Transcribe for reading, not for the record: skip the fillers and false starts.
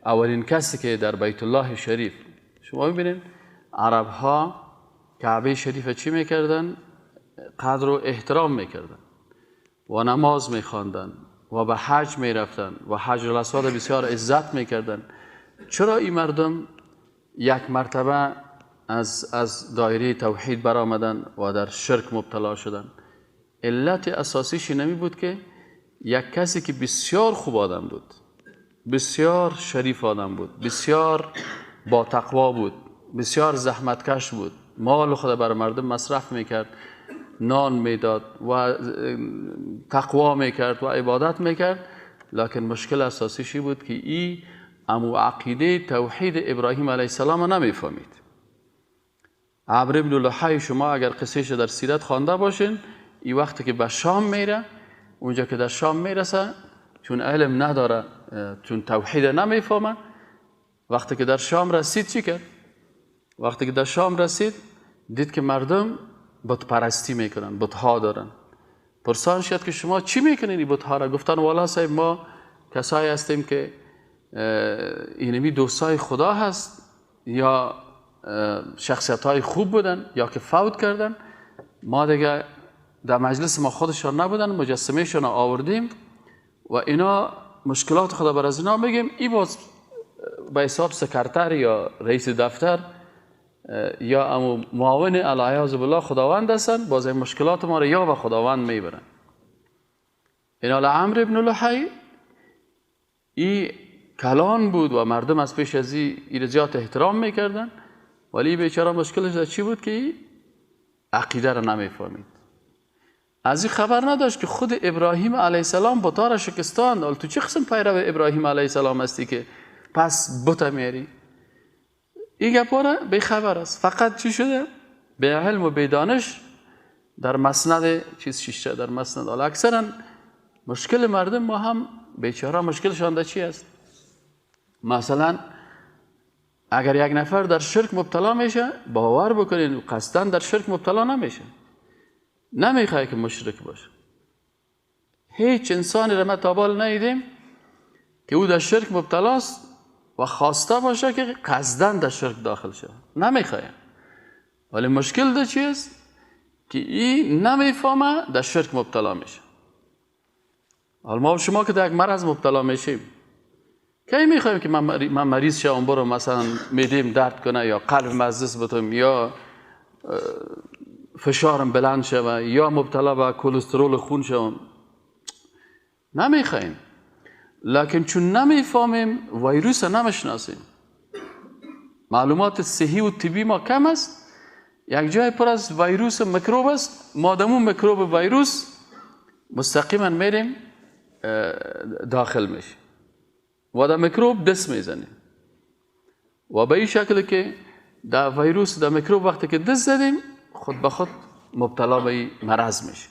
اولین کسی که در بیت الله شریف، شما میبینید عرب ها کعبه شریف چی میکردن؟ قدر و احترام میکردن و نماز میخواندن و به حج میرفتن و حجر الاسود بسیار عزت میکردن. چرا این مردم یک مرتبه از دایره توحید برآمدن و در شرک مبتلا شدن؟ علت اساسیش نمی بود که یک کسی که بسیار خوب آدم بود، بسیار شریف آدم بود، بسیار با تقوا بود، بسیار زحمتکش بود، مال خود بر مردم مصرف میکرد، نان میداد و تقوا میکرد و عبادت میکرد، لکن مشکل اساسیش بود که ای امو عقیده توحید ابراهیم علیه السلام نمیفهمید. عمرو بن لحی شما اگر قصهش در سیرت خوانده باشین، این وقتی که به شام میره، اونجا که در شام میرسه چون علم نداره، چون توحید نمیفهمه، وقتی که در شام رسید چی کرد؟ وقتی که در شام رسید دید که مردم بت پرستی میکنن، بتها دارن. پرسان شد که شما چی میکنین این بتها را؟ گفتن والا صاحب ما کسایی هستیم که اینمی دوستای خدا هست یا شخصیت های خوب بودن یا که فوت کردن، ما دیگه در مجلس ما خودشان نبودن، مجسمهشان آوردیم و اینا مشکلات خدا بر از اینا میگیم. ای باز به حساب سکرتر یا رئیس دفتر یا امو معاون العیاذ بالله خداوند هستن، باز این مشکلات ما رو یا به خداوند میبرن. اینا عمرو بن لحی ای کلان بود و مردم از پیش از ای زیاد احترام میکردن، ولی بیچاره مشکلش در چی بود که ای عقیده رو نمیفهمید. از این خبر نداشت که خود ابراهیم علیه السلام بت‌ها را شکستاند. حالا تو چه قسم پیرو ابراهیم علیه السلام هستی که پس بت میاری؟ این گپا را بی خبر است. فقط چی شده؟ به علم و به دانش در مسند چیز شیشته، در مسند. حالا اکثرا مشکل مردم ما هم بیچاره مشکلشان در چی است؟ مثلا اگر یک نفر در شرک مبتلا میشه، باور بکنین قصداً در شرک مبتلا نمیشه، نمیخواد که مشرک باشه. هیچ انسانی را ما تا حال ندیدیم که او در شرک مبتلاست و خواسته باشه که قصداً در شرک داخل شه، نمیخواد. ولی مشکل در چی است؟ که این نمیفهمه در شرک مبتلا میشه. حالا ما و شما که در یک مرض مبتلا میشیم، کی میخوایم که من مریض شوم برو مثلا معده‌م درد کنه یا قلب مزدس بتم یا فشارم بلند شوه یا مبتلا به کلسترول خون شوم؟ نمیخوایم. لکن چون نمیفهمیم، ویروس نمیشناسیم، معلومات صحی و طبی ما کم است، یک جای پر از ویروس و میکروب است، ما دمون میکروب و ویروس مستقیما میریم داخل میشیم و در میکروب دست میزنیم و به این شکل که در ویروس در میکروب وقتی که دست زدیم خود به خود مبتلا به این مرض میشه.